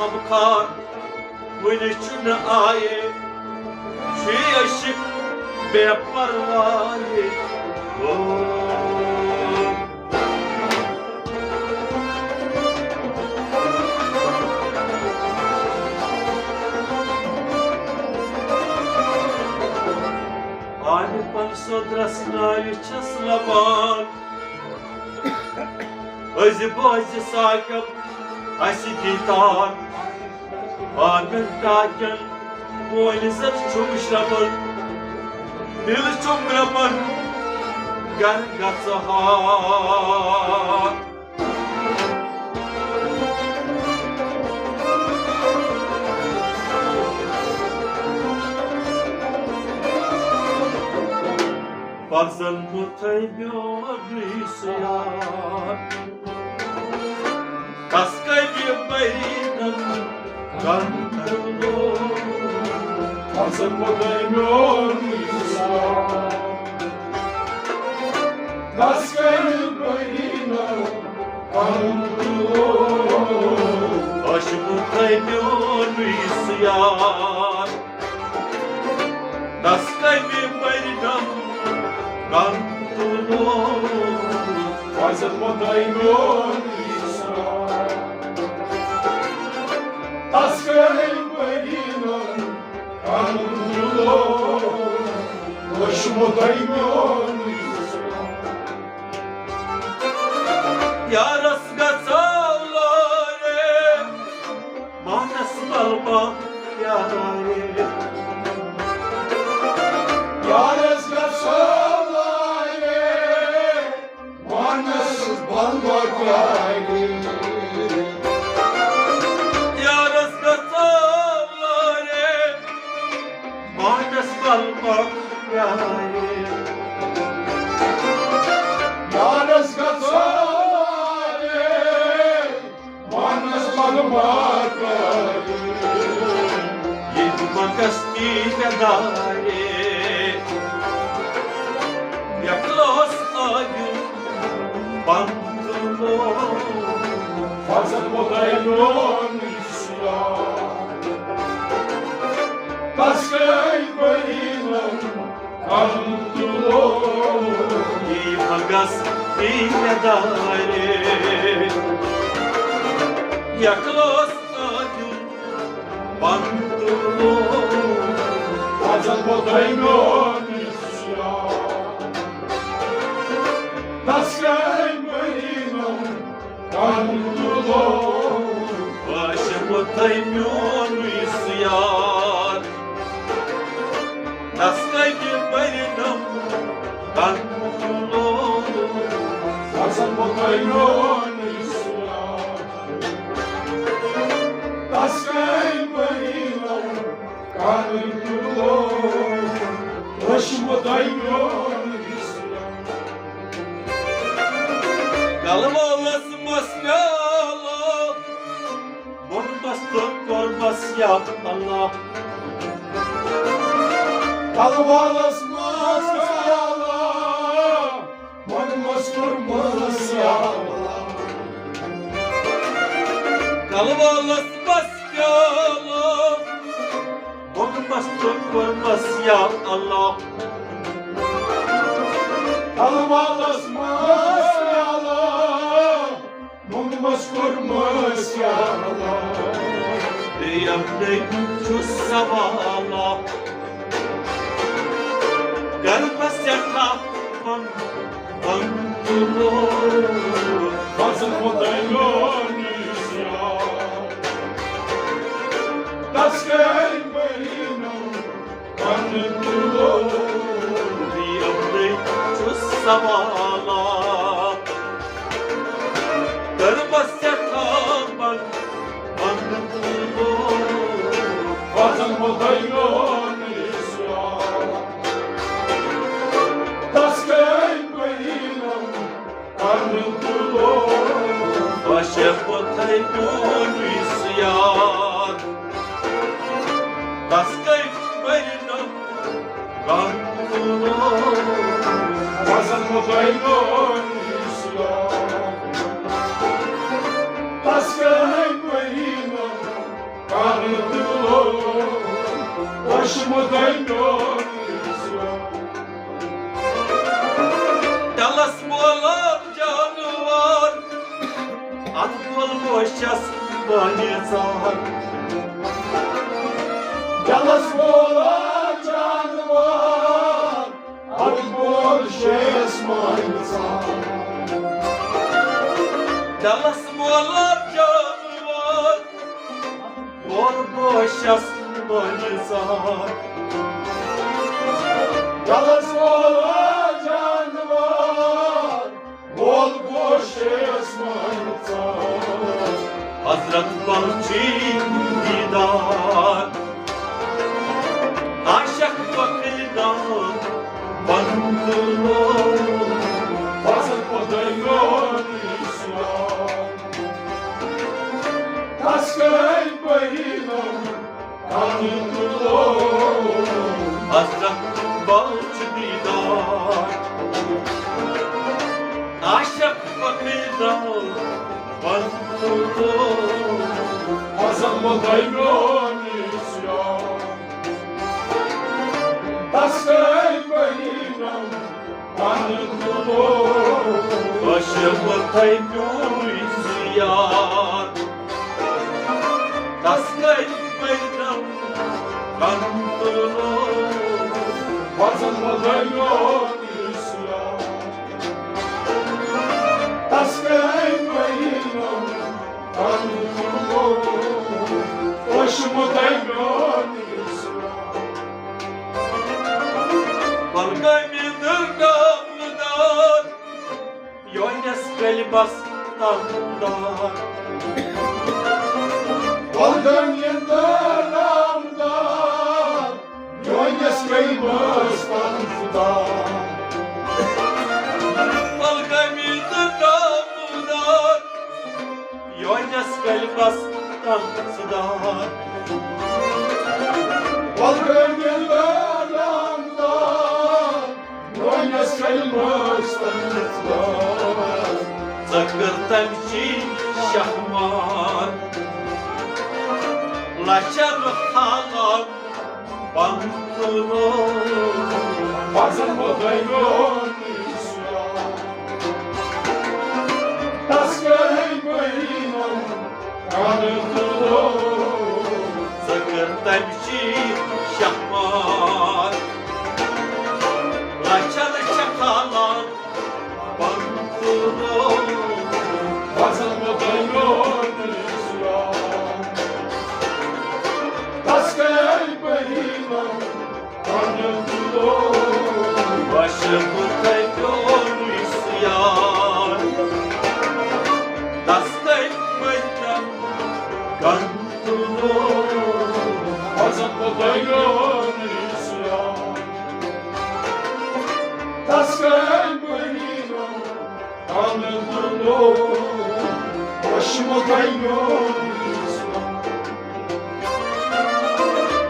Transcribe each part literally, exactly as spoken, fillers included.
خان وُنہِ چھُنہٕ آیے، چھُ عشق بے پرواہے۔ او۔ آنہِ پن سوٚدرس ناوِ چھَس لبان۔ أزِ بوزِ ساقب اَسہِ گیٖتار۔ آمن ٹاکٮ۪ن مٲلۍ زَن چھُم شرٛپان، دِل چھُم رَپان، گَرٕ گژھٕ ہا۔ فرزند مُتھے میونُے سُہ یار، تس کمہِ بٔرِنن کندُلو۔ فرزند مُتھے میونُے سُہ یار، تس کمہِ بٔرِنن کندُلو۔ عاشق مُتھے میونُے سُہ یار، تس کمہِ بٔرِنن کندُلو۔ فرزند مُتھے میونُے سُہ یار، تس کمہِ بٔرِنن کندُلو۔ عاشق مُتھے میونُے سُہ یار۔ یارس گژھو لورے، مانس بلبا یارے۔ یارس گژھو لورے، مانس بلبا یارے۔ یارس گژھو لورے، مانس بلبا یارے۔ یارس گژھو لورے، مانس بلبا یارے۔ ییٚتہِ مگس تی مےٚ دارے، یکلوس ٲدیُن پنتلو۔ فرزند مُتھے میون یار، تس کمہِ بٔرِنن کندُلو۔ ییٚتہِ مگس تی مےٚ دارے، یکلوس ٲدیُن پنتلو۔ فرزند مُتھے میون یار، تس کمہِ بٔرِنن کندُلو۔ عاشق مُتھے میونُے سُہ یار، تس کمہِ بٔرِنن کندُلو۔ فرزند مُتھے میونُے سُہ یار، تس کمہِ بٔرِنن کندُلو۔ عاشق مُتھے میونُے سُہ یار۔ کلہٕ وولس مس پیالہٕ، بوٚنمس تہٕ کوٚرمس یا اللہ۔ کلہٕ وولس مس پیالہٕ، بوٚنمس کوٚرمس یا اللہ۔ کلہٕ وولس مس پیالہٕ، بوٚنمس تہٕ کوٚرمس یا اللہ۔ کلہٕ وولس مس پیالہٕ، بوٚنمس کوٚرمس یا اللہ۔ بیٚیہِ اَمنٕے چھُس سوالا، گرمس سٮ۪ٹھاہ من، من تُلو۔ فضل خۄدایو نِش یا، تس کٔرۍ بٔرِنو۔ پنُن تُلو۔ یِمنٕے چھُس سوالا۔ کٔرمَس سٮ۪ٹھاہ من، من تُلو۔ فضل خۄدایو نِش یا، تس کٔرۍ بٔرِنو۔ پنُن تُلو۔ بشر پتھر میون یُس یار، تس کٔرۍ بٔرِنو غم تُلو۔ فضل خۄدایو نِش یا، تس کٔرۍ بٔرِنو۔ ڈلس مولاب جانور، اتھ گول گوشس بانہِ ژار۔ ڈلس مولاب جانور، اتھ گول شیس مانہِ ژار۔ ڈلس مولاب جانور، گول گوشس بانہِ ژار۔ ڈلس مولاب جانور، گول گوشس مانہِ ژار۔ حضرت بخشی دیدار، عاشق فقیر دار، بندو۔ حضرت بخشی دیدار، تسکے بہینم حضرت بخش دیدار، عاشق فقیر دار، بندو۔ حضرت مدعی میون یار، تسکے بہینم باشم تھے میون یار، تسکے بہینم بندو۔ حضرت مدعی میون یار، تسکے بہینم بندو۔ باشم تھے میون یار۔ کۄلگامہِ دٔنٛدۍ نامدار، یونس کلبس تامدار۔ کۄلگامہِ دٔنٛدۍ نامدار، یونس کلبس تامدار۔ کۄلگامہِ دٔنٛدۍ نامدار، یونس کلبس تامدار۔ کۄلگامہِ دٔنٛدۍ نامدار، یونس کلبس تامدار۔ ژٕ کر تمچی شہمار، لچھن خالان بند کرو۔ پزن مدعی میون یار، تسکے بہینم بند کرو۔ ژٕ کر تمچی شہمار، لچھن خالان بند کرو۔ پزن مدعی میون یار، تسکے بہینم بند کرو۔ باشم تھے میون یار، تسکے بہینم بند کرو۔ پزن مدعی میون یار، تسکے بہینم بند کرو۔ باشم تھے میون یار۔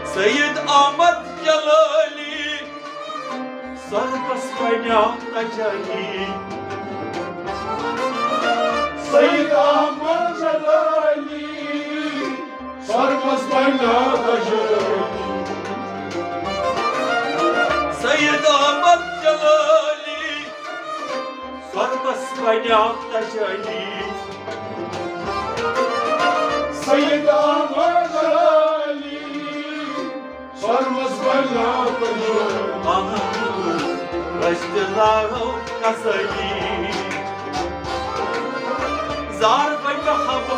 سید احمد جلالی، سربس بنیو تجلی۔ سید احمد جلالی، سربس بنیو تجلی۔ سید احمد جلالی، سربس بنیو تجلی۔ سید احمد جلالی، سرمس بنیو تجلی۔ رشتہ دارو کسلی، زار بنیو خبر۔